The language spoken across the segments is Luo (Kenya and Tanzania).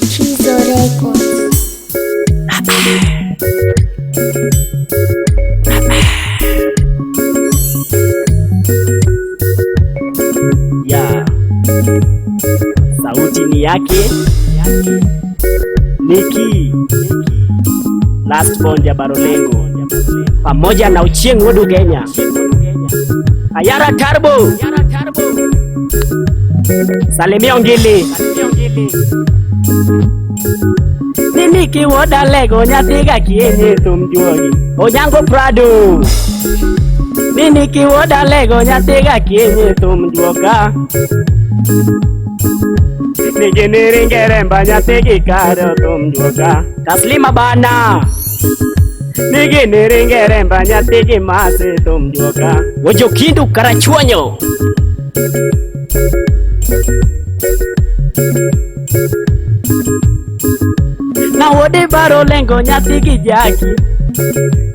Chizo Records. Ya sauti ni yake Niki Last Bond ya Barolengo pamoja na Uchieng Wuod Kenya Ayara Tarbo Salimia Ongili Nini kiwoda lego nyathi ga kienye thum juogi Onyango Prado Nini kiwoda lego nyathi ga kienye thum juoga Nigi ringeremba nyathi gi karo thum juoga Taslima bana Nigi ringeremba nyathi gi mase thum juoga Wojokindu Karachuonyo Na wode baro lengo nyathi gi jaki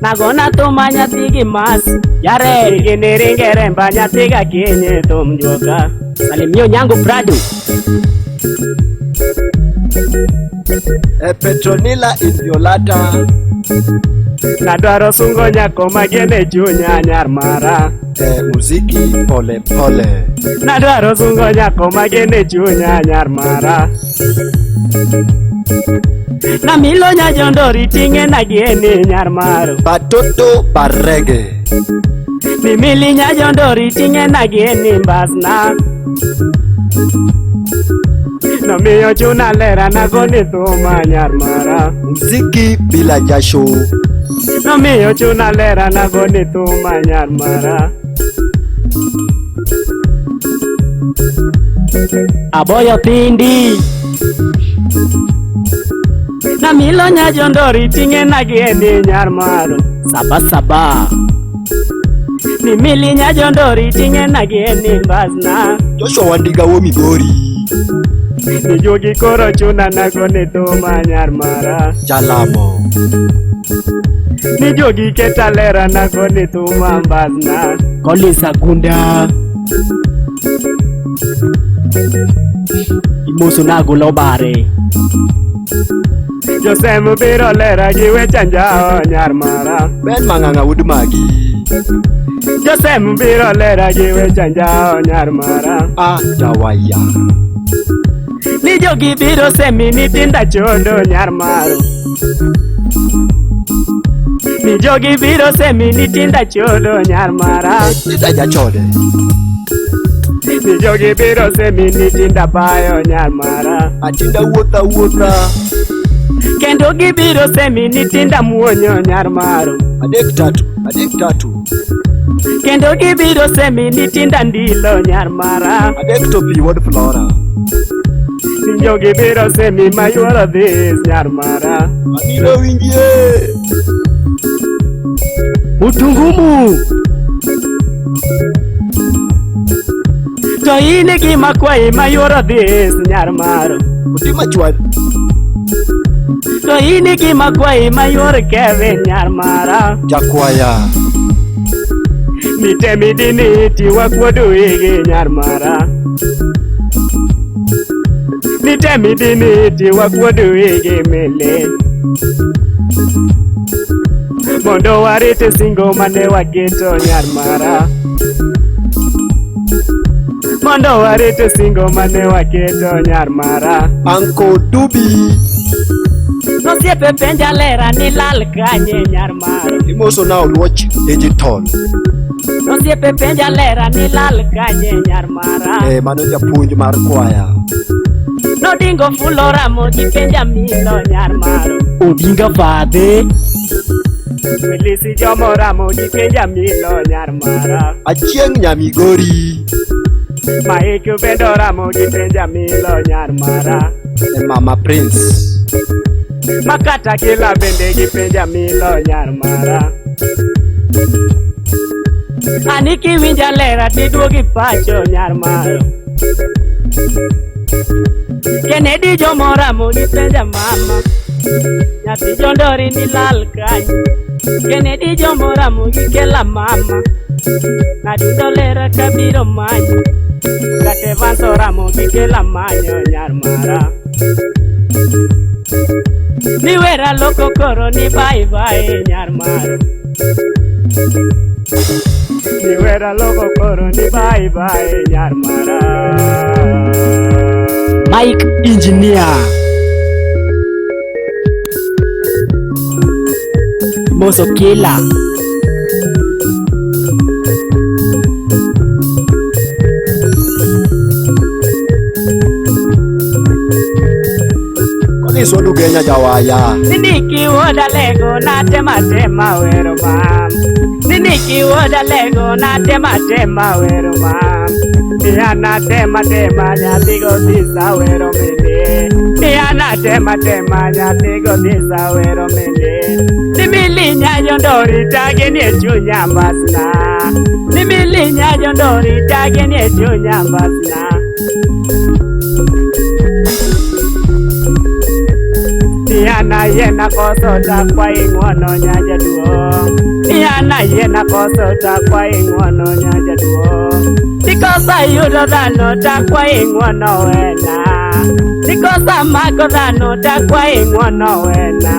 Nagona thuma nyathi gi masi Yare nigi ringeremba nyathi ga kienye thum juoga Salimio Nyango Prado E Petronila Inviolata Nadwaro sungo nyako magene chunya nyar mara e muziki pole pole. Nadwaro sungo nyako magene chunya nyar mara Namilo nyajondori ting'e nagieni nyar maro Batoto barege. Mimili nyajondori ting'e nagieni mbasna Nomiyo chuna lera nagoni thuma nyar mara Muziki bila jasho. Nomiyo chuna lera nagoni thuma nyar mara Aboyo tindi Namilo nyajondori ting'e nagieni nyar maro Saba saba Mimili nyajondori ting'e nagieni mbasna Joshua Wandiga wo Migori. Nijuogi koro chuna nagoni thuma nyar mara Jalamo. Nijuogi keta lera nagoni thuma mbasna Collins Agunda Imoso nago bare Josem biro lera gi weche anjawo nyar mara Ben Mang'ang'a wuod Magi. Josem biro lera gi weche anjawo nyar mara A Jawaya. Ni jogi biro semi ni tinda chodo nyar maro Ni jogi biro semi ni tinda chodo nyar mara Tinda jachode. Ni jogi biro semi ni tinda bayo nyar mara Atinda wuotha wuotha. Kendo gibiro semi ni tinda muonyo nyar maro Adek tatu. Adek tatu. Kendo gibiro semi ni tinda ndilo nyar mara Adek to pi wuod Flora. Ni jogi biro semi mayuoro dhis nyar mara Abiro winjie. Utungumu To in gima kwayi mayuoro dhis nyar maro Otima chwad. To in gima kwayi mayuoro Kevin nyar mara Jakwaya. Nitemi dini iti wakuodo wigi nyar mara Nitemi dini iti wakuodo wigi mele Mondo warit singo mane waketo nyar mara Mondo warit singo mane waketo nyar mara Anko Dubi. Nosiepe penja lera ni lal kanye nyar mara Imoso na Oluoch Digital. Nosiepe penja lera ni lal kanye nyar mara E mano japuonj mar kwaya. Nodingo fulo ramo gi penja milo nyar maro Odinga fadhe Wilisi jomo ramo gi penja milo nyar mara Achieng' Nyamigori. Maik bendo ramo gi penja milo nyar mara E Mama Prince. Makata kila bende gi penja milo nyar mara Ani kiwinja lera tiduogi pacho nyar maro Kennedy jomo ramo gi penja mama Nyathi jondori ni lal kanyo. Kennedy jomoramu gi kela mama. Nadundo lera kabiro manyo. Kate Vance oramo gi kela manyo nyar mara. Niwera loko koro ni bye bye nyar mara. Niwera loko koro ni bye bye nyar mara. Mike Engineer. Moso Kila. Collins Wadugenya Jawaya. Niniki woda lego na tema tema wero mam. Niniki woda lego na tema tema wero mam. Niana tema tema nyathi go tisa wero mene. Niana tema tema nyathi go tisa wero mene. Nimili nyayo ndori tage ni chunya mbasna. Nimili nyayo ndori tage ni chunya mbasna. Niana yena koso takwa ing'wono nyajaduong'. Niana yena koso takwa ing'wono nyajaduong'. Nikosa yudo dhano takwa ing'wono wena. Nikosa mako dhano takwa ing'wono wena.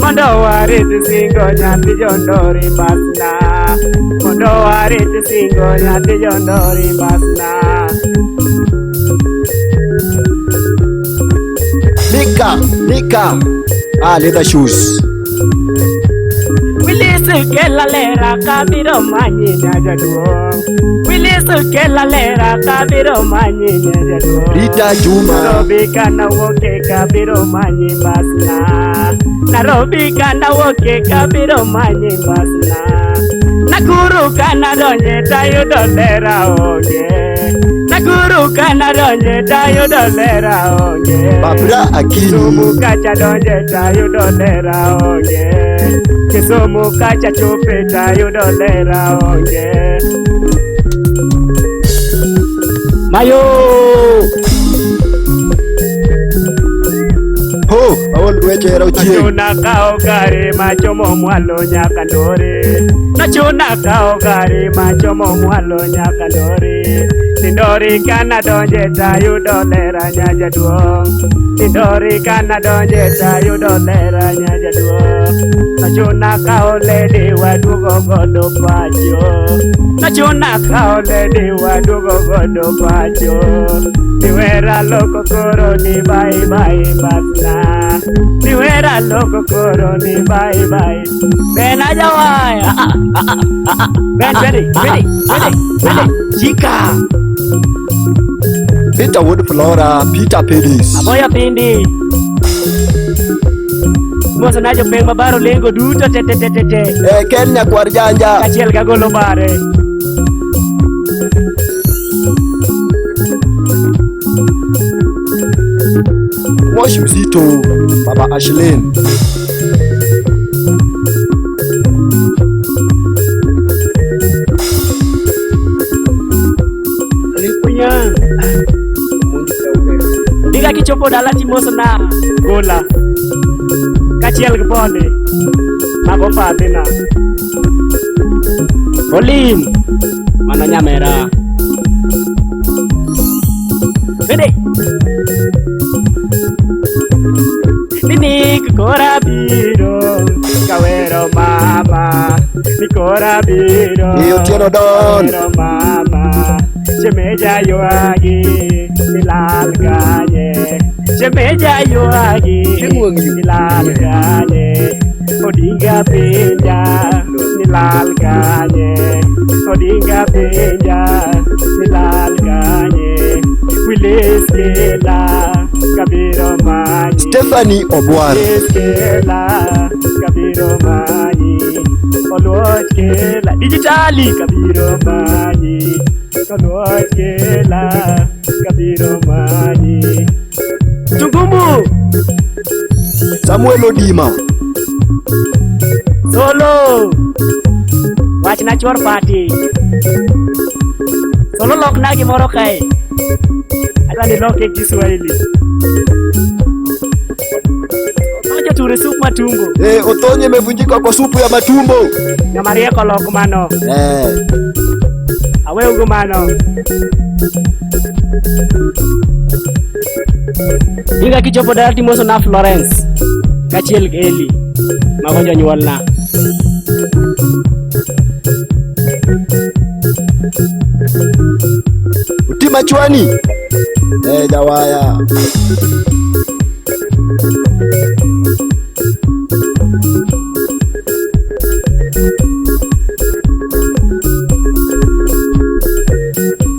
Mondo warit singo nyathi jondori mbasna. Mondo warit singo nyathi jondori mbasna. Mika, Mika. Ah, leather shoes. Willis kela lera kabiro manyi nyajaduong'. Willis kela lera kabiro manyi nyajaduong'. Rita Juma. Nairobi kana woke kabiro manyi basna. Nairobi kana woke kabiro manyi basna. Nakuru kana donye tayudo lera onge. Nakuru kana donye tayudo lera onge. Babra Kisumu Akinyi. kacha donje tayudo lera onge. Kisumu kacha chope tayudo lera onge. Mayo! Ho, awol weche hera ochieng. Nachuna kao gari machomo mwalo nyaka ndori. Nachuna kao gari machomo mwalo nyaka ndori. Tindori kana donje tayudo lera nyaja duong'. Tindori kana donje tayudo lera nyaja duong'. Nachuna kao lady waduogo godo pacho. Nachuna kao lady waduogo godo pacho. Niwera loko koro ni bye bye mbasna. Niwera loko koro ni bye bye. Bena jawaya. Ben ready, ready, ready, ready. Chika. Peter Wood Flora, Peter Pedis. Aboya pindi. Moso na jopeng mabaro lengo duto te te te te te. Eh, Ken Nyakwar Janja. Kachiel gagolo bare. Moshi Mzito, Baba Ashlyn. Lipunya. Diga kichopo dala timoso na gola. Kachiel gi poni. Mago fadhina. Olim. Mano nyamera. Bende. Nini kora biro kawero mama Nikora biro Ni Otieno Don. kawero mama Chemeja yuagi nilal kanye Chemeja yuagi nilal kanye Odinga penja nilal kanye Odinga penja nilal kanye Willis kela kabiro manyi Stephanie Obwar. Willis kela kabiro manyi Oluoch kela dijitali kabiro manyi Oluoch kela kabiro manyi Tungumu Samuel Odima. Solo Wachna chuor pati Solo lokna gimoro kae Adwa ni loke Kiswahili. joture sup matumbo. Othonye imevunjika kwa supu ya matumbo. Ng'ama riek olok mano. Aweugo mano. Dinga kichopo dala timoso na Florence kaachiel gi Eli mago jonyuolna. Otima chwani. Jawaya.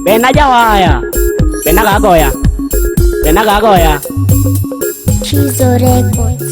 Bena jawaya. Bena gagoya. Bena gagoya. Chizo Records.